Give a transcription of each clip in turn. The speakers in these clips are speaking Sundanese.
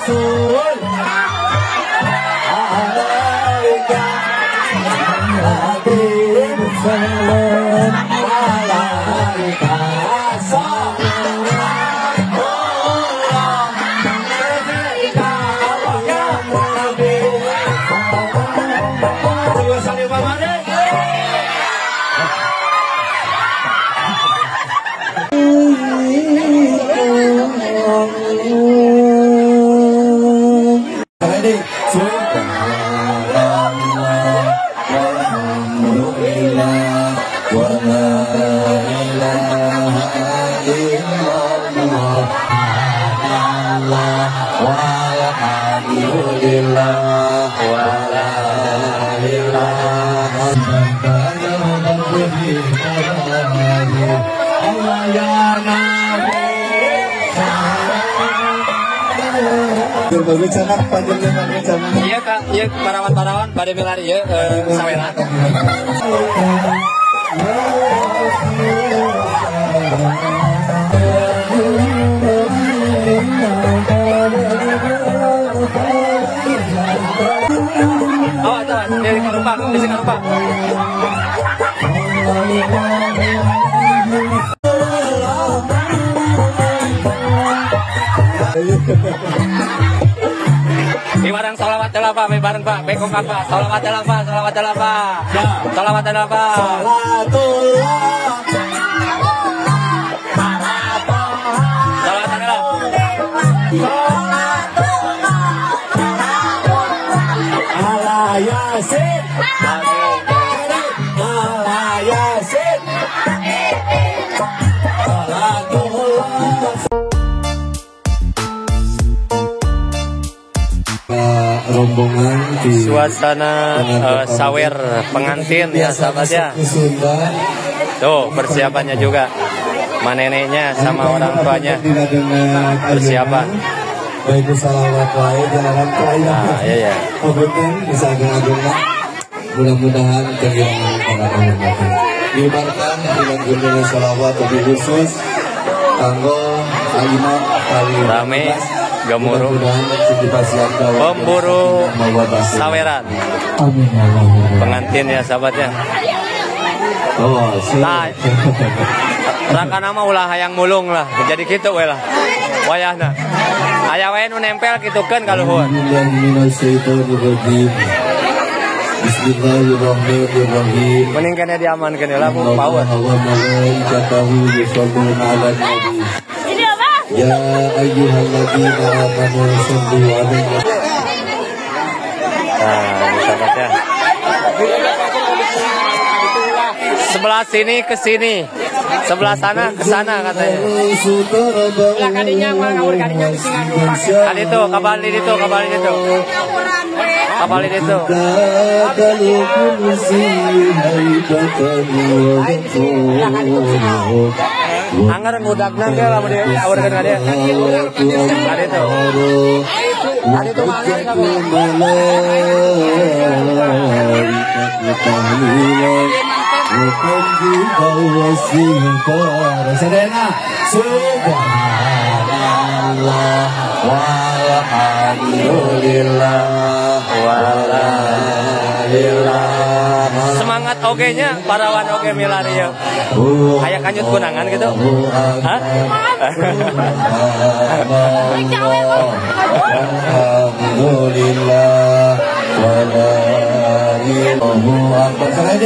Rasul alaika Habib salam alaika Iya kak, iya parawan-parawan pada milari ya saweran. Oh, awas, dari Karupak, dari Karupak. Di bareng sholawat adalah Pak, di bareng Pak, bekong Pak, sholawat adalah Pak, sholawat adalah Pak, sholawat adalah Pak, sholatullah, sholawat adalah, ala yasin, ala yasin, sholatullah. Rombongan di suasana sawer pengantin ya sahabat ya. Tuh persiapannya juga, maneneknya sama orang tuanya persiapan. Nah, iya ya. Mudah-mudahan kegiatan diibarkan dengan gunungan salawat lebih khusus tanggal 5 kali rame gemuruh pemburu saweran pengantin ya sahabat ya. Nah, rangka nama ulah hayang mulung lah, jadi gitu we lah wayahna aya wae nu nempel gitu kan kaluhur. Bismillahirrahmanirrahim. Mending kena diamankan ya lah bu power. Ya ayyuhalladzina amanu shallu alaihi. Nah, sahabat ya. Sebelah sini ke sini, sebelah sana ke sana katanya. Kali itu, kabalin itu, kabalin itu. Kabalin itu. Anggar ngudakna ge lamun diawurkeun ka dieu. Kali itu. Kali itu mah anggar kamu. Subhanallah walhamdulillah wala ilaha. Semangat oge nya parawan oge milari yeuh. Aya kanjut kunangan gitu. Hah? Alhamdulillah wala ilaha akbar.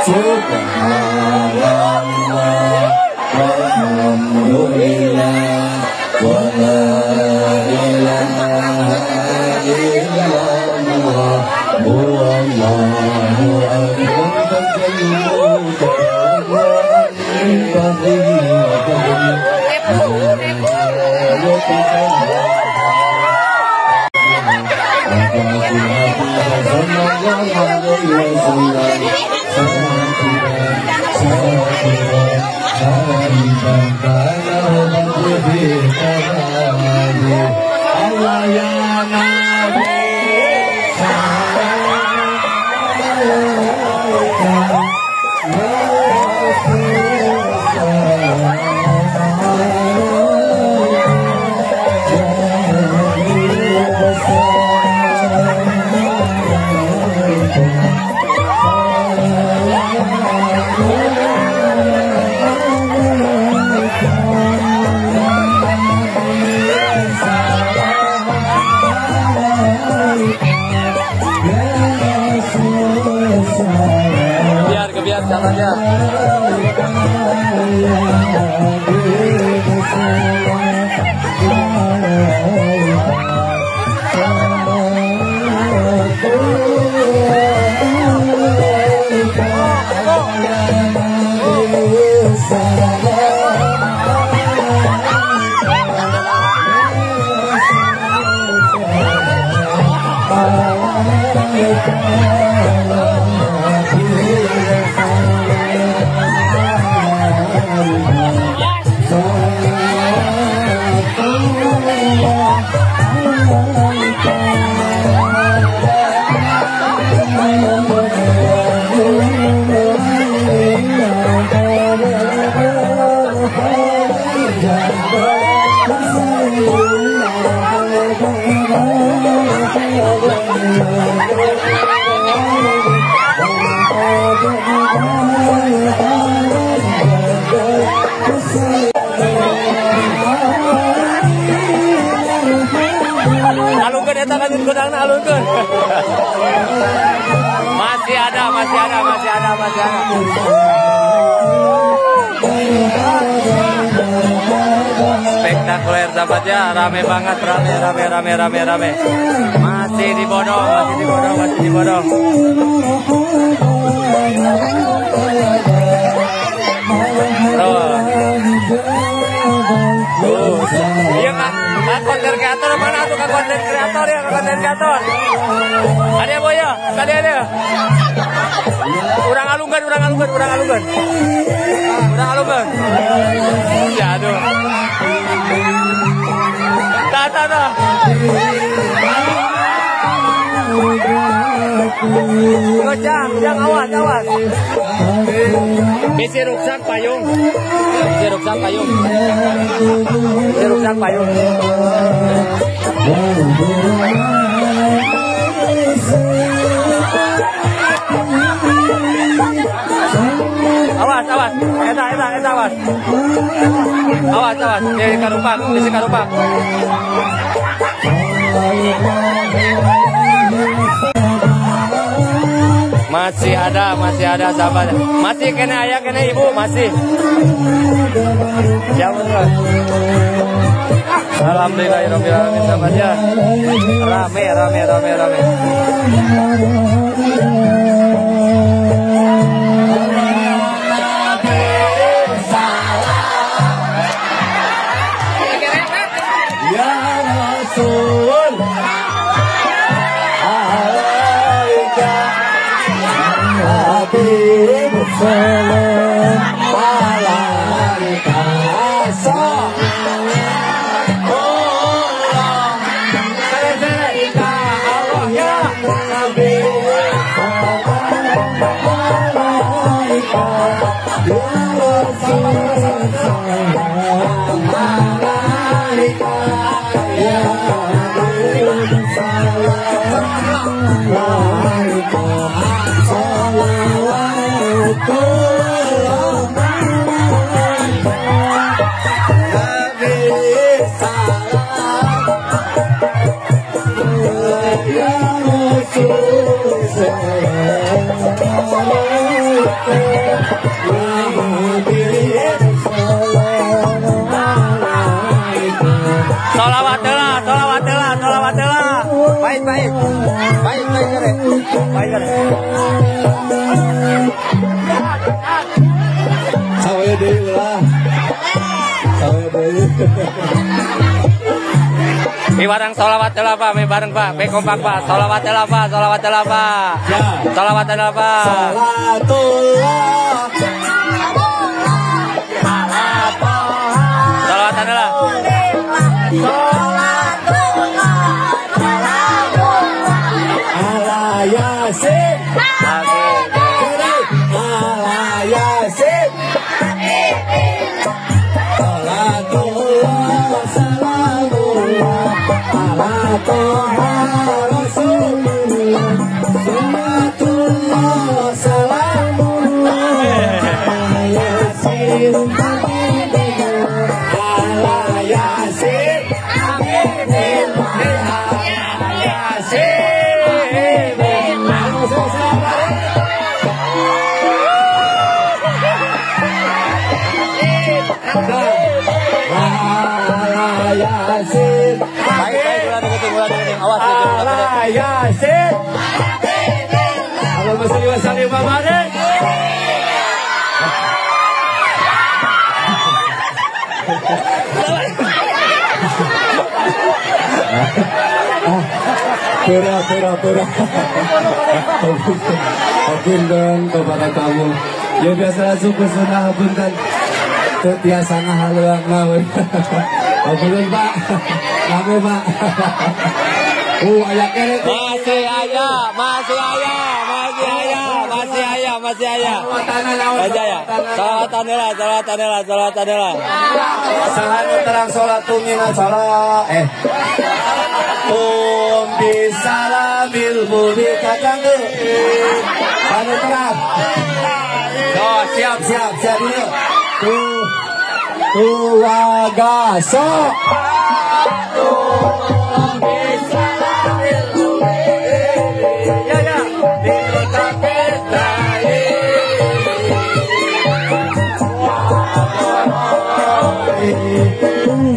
Subhanallah walhamdulillah wala ilaha illallah wallahu akbar. Alungkeun eta lanjut godangna alungkeun. Masih ada, masih ada, masih ada, masih ada. Spektakuler sahabat ya, rame banget, rame, rame, rame, rame, rame. Masih dibodong, masih dibodong, masih dibodong. Tuh. Iya kak, kak konten kreator mana tuh kak konten kreator ya, kak konten kreator. Ada ya boy ya, tadi ada. Urang alungkeun, urang alungkeun, urang alungkeun. Urang alungkeun. Ya aduh. Ta ta ta. Jang, jang awas, awas. Bisi ruksak payung. Bisi ruksak payung. Bisi ruksak payung. Awas, awas. Eta, eta, eta, awas. Awas, awas. Bisi karupak, bisi karupak. Masih ada sahabat. Masih kena ayah, kena ibu, masih. Ya betul. Alhamdulillahirabbil sahabat ya. Rame, rame, rame, rame. Ya Rasul alaika Habib salam alaika Solawat lah, solawat lah, solawat lah. Baik, baik, baik, baik, baik, baik. Sawe deui ulah. Sawe deui. Mi bareng solawat lah Pak, mi bareng Pak, mi kompak Pak. Solawat lah Pak, solawat lah Pak. Solawat lah Pak. Salatullah. Solawat lah. Ala Yasin. Ala Yasin. Salatullah, salamullah ala Toha Rasulullah. Salatullah, salamullah ala Yasin. Ala Yasin. Ala Yasin. Allahumma sholli wa sallim wa barik. Ah, pera. Hapunten kepada tamu. Ya biasa suku sunah hapunten. Teu tiasa ngahaluang mah. Hapunten Pak. Rame Pak. Aya kene. Masih aya. Salawatan heula. Saha nu terang salat tumina salat. Tum bisalamil mudi kacang teu. Anu terang. Oh, siap dulu. Tuh. Tuwagaso. Tum bisalamil mudi. Ya ya.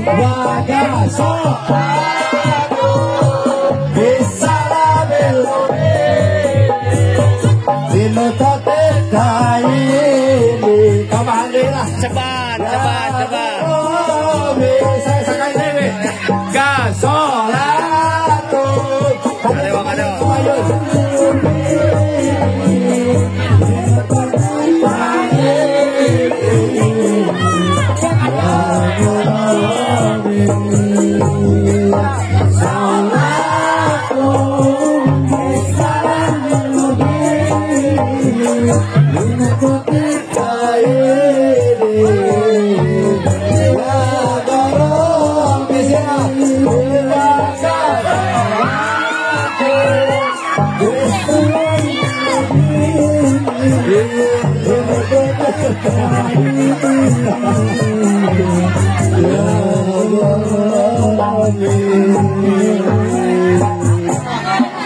Tuwagaso. Bisalamil Cepat. Oh, bisa sekali dewe. Gasolatu. Aduh.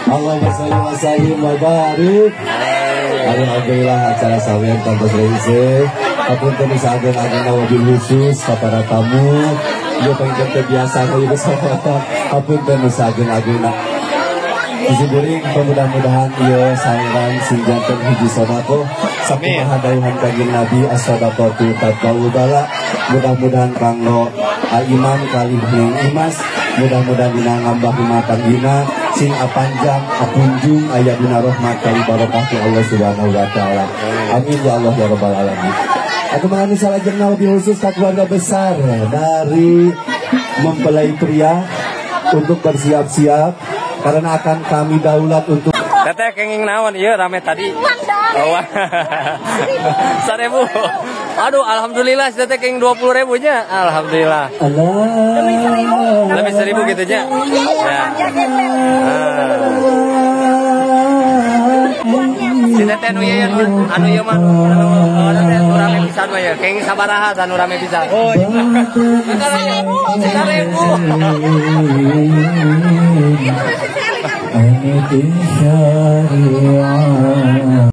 Allahumma sholli wa sallim wa barik. Alhamdulillah acara sawean kantos reise. Hapunten saageng-agengna wabil khusus ka para tamu. Ieu pangkem teu biasa ieu kesempatan. Hapunten saageng-agengna. Disiburing mudah-mudahan ieu sawean sing janten hiji sedekah sakumaha dawuhan Kanjeng Nabi as-sadaqatu tadfa'ul bala. Mudah-mudahan kanggo imam kalih Neng Imas, mudah-mudahan dina ngambah rumah tanggina sing apanjang apunjung aya dina rahmat kali barokah ti Allah Subhanahu wa taala. Amin ya Allah ya rabbal alamin. Aku mangani salajengna lebih khusus ka keluarga besar dari mempelai pria untuk bersiap-siap karena akan kami daulat untuk Teteh kenging naon ieu rame tadi. Oh. 1000. Aduh, alhamdulillah si teteh kenging 20.000 nya. Alhamdulillah. Lebih 1000 gitu nya. Ya. Si teteh nu ieu anu ieu mah anu teh nu rame pisan mah ya. Kenging sabaraha anu rame pisan. Oh, 1000. 1000.